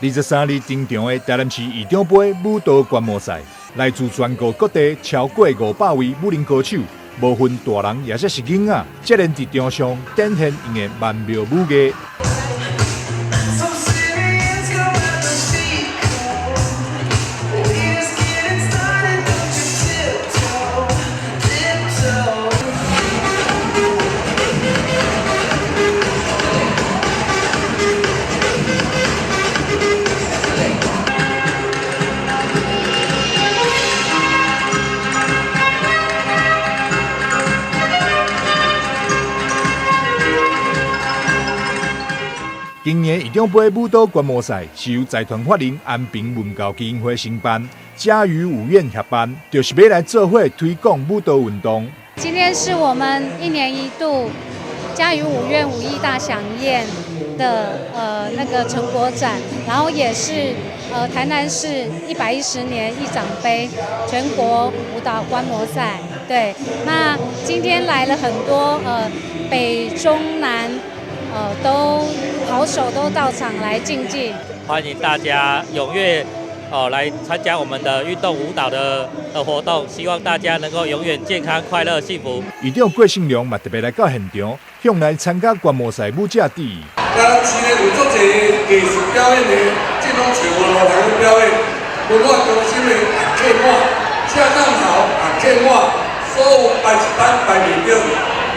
23日登場的台南市議長盃舞蹈觀摩賽，來自全國各地超過500位舞齡高手，無分大人抑或是囡仔，接連佇場上展現𪜶的曼妙舞藝。今年議長盃舞蹈觀摩賽是由財團法人安平文教基金會承辦，嘉瑜舞院協辦，就是欲來做伙推廣舞蹈運動。今天是我們一年一度嘉瑜舞院舞藝大饗宴的那個成果展，然後也是台南市110年議長盃全國舞蹈觀摩賽。對，那今天來了很多北中南都好手都到場來競技。歡迎大家踴躍哦來參加我們的運動舞蹈的活動，希望大家能夠永遠健康、快樂、幸福。議長郭勝良嘛特別來到現場，向來參加觀摩賽舞者致意。台南市呢有足濟藝術表演的，這攏找無路通去表演，文化中心的也客滿，恰當好也客滿，所有排一班排袂著。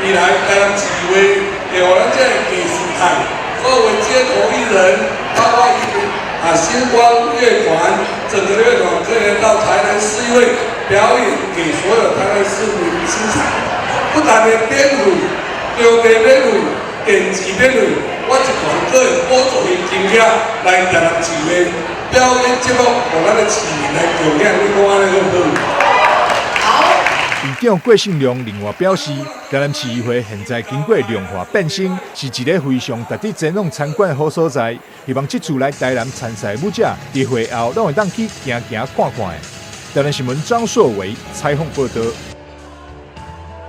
未來台南市會會予咱這個藝術界，所有的街頭藝人，包括星光樂團，整個樂團可以到台南市議會表演給所有台南市民欣賞。不但的免費，場地免費，電池免費，我一團閣會補助伊金額來台南市會表演節目，予咱的市民來共享。你講按呢好毋好？議長郭勝良另外表示，台南市議會現在經過量化變身，是一个非常值得前往參觀的好所在。希望這次來台南參賽舞者，佇會後攏會當去行行看看。台南新聞張碩維採訪報導。